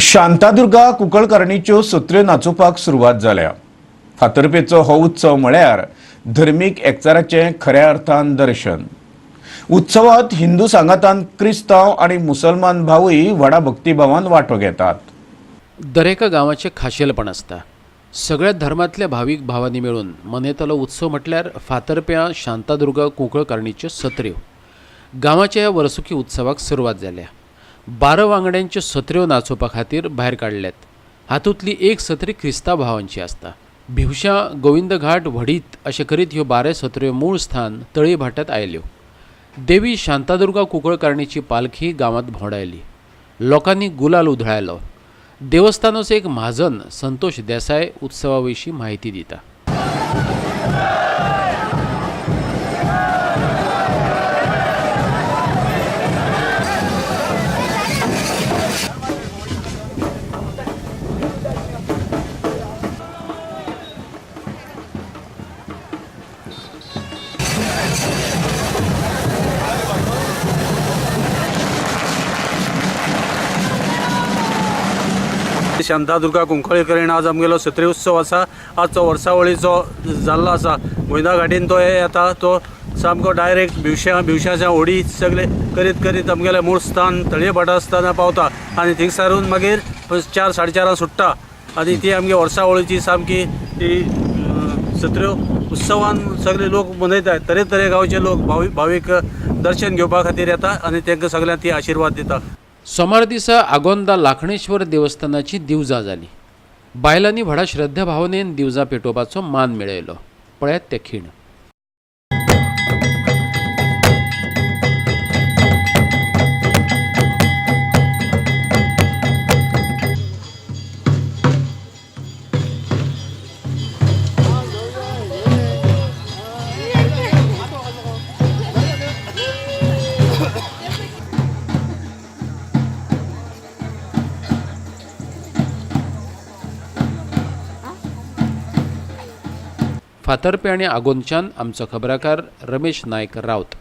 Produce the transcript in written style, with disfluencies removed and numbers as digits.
शांतादुर्गा कुंकळकारणीच्यो सत्र्यो नाचोवपाक सुरवात जाल्या. फातर्पेचो हो उत्सव म्हळ्यार धर्मीक एकचाराचें खऱ्या अर्थान दर्शन. उत्सवात हिंदू सांगातान क्रिस्तांव आनी मुसलमान भावूय व्हडा भक्तिभावान वांटो घेतात. दरेका गांवाचें खाशेलपण आसता. सगळ्या धर्मांतल्या भावीक भावांनी मेळून मनयतलो उत्सव म्हटल्यार फातर्प्यां शांतादुर्गा कुंकळकारणीच्यो सत्र्यो. गांवाच्या ह्या वर्सुकी उत्सवाक सुरवात जाल्या. 12 वांगड्यांच्यो सत्र्यो नाचोवपा खातीर भायर काडल्यात. हातूंतली एक सत्री क्रिस्तांव भावांची आसता. भिवशां, गोविंदघाट, व्हडीत अशें करीत ह्यो 12 सत्र्यो मूळ स्थान तळी भाट्यांत आयल्यो. देवी शांतादुर्गा कुंकळकारणीची पालखी गांवांत भोंवडायली. लोकांनी गुलाल उधळायलो. देवस्थानाचो एक म्हाजन संतोष देसाय उत्सवा विशीं म्हायती दिता. शांतादुर्गा कुंकळीकरण आज आमगेलो सत्री उत्सव आसा. आज तो वर्सावळीचो जाल्लो आसा. गोविंदा घाटीन तो येता, तो सामको डायरेक्ट भिवश्या भिवश्याच्या होडी सगळे करीत करीत आमगेलें मूळ स्थान तळये भाटा आसतना पावता आनी थिंगसारून मागीर 4 साडे 4 सुट्टा आनी ती आमगे वर्सावळीची सामकी ती सत्र्यो उत्सवान सगळे लोक मनयतात. तरेतरे गांवचे लोक भावीक दर्शन घेवपा खातीर येता आनी तांकां सगळ्यांक ती आशिर्वाद दिता. सोमार दिसा आगोंदा लाखणेश्वर देवस्थानाची दिवजां जाली. बायलांनी व्हडा श्रद्धा भावनेन दिवजां पेटोवपाचो मान मेळयलो. पळयात ते खीण. फातर्पें आनी आगोंदच्यान आमचो खबराकार रमेश नायक राउत.